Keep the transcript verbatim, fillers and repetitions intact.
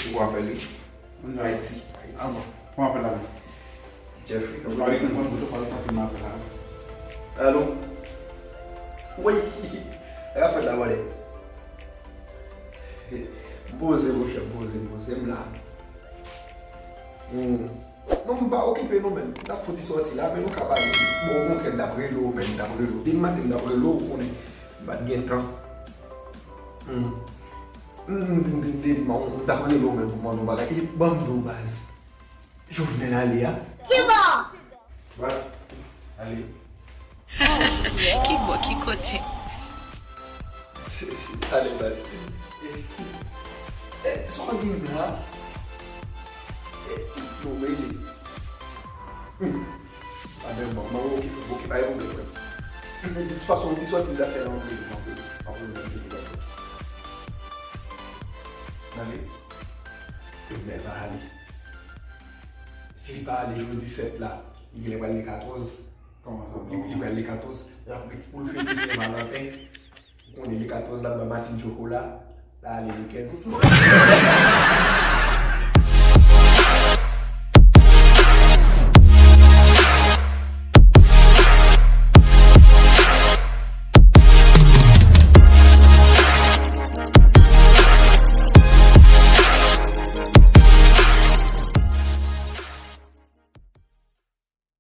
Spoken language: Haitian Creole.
Ou apèl li? Haiti. Haiti. Ah bon. Kòman apèl la menm? Jeffrey. Ou pale konn konn kote ou pale tankou m apèl la. Alo? Wi. Sa k ap fèt la, bòdè? M poze, monchè, m poze, m poze, m la. Hmm. Non, m pa okipe non, men. M t ap fouti sòti la, men nou ka pale. Bon, okontrè, m t ap rele w, men m t ap rele w. Depi maten, m t ap rele w, ou konnen. M pa t gen tan. Hmm. Hmm, m, m, m, m, m, m t ap rele w, men pou mande yon bagay. E, ban m di w, baz. Jovenel ale a. Kibò? Baz, ale. Kibò, ki kote? Ale, baz. E, e, sa w di m la? E, nou rele. Hmm. A ben, bon, bon, ok, ok, pa gen pwoblèm, frè m. De tout fason, m te sòti m t ap fè yon antre, m ap rele, m ap rele, m ap rele, m ap rele. N ale? Ebyen, pa ale. Si l pa ale jou disèt la, li genlè pral le katòz. Kòman sa, li, li pral le katòz. L ap ret pou l fete Sen Valanten. Ou konnen le katòz la, ban Martine chokola. L ale le kenz.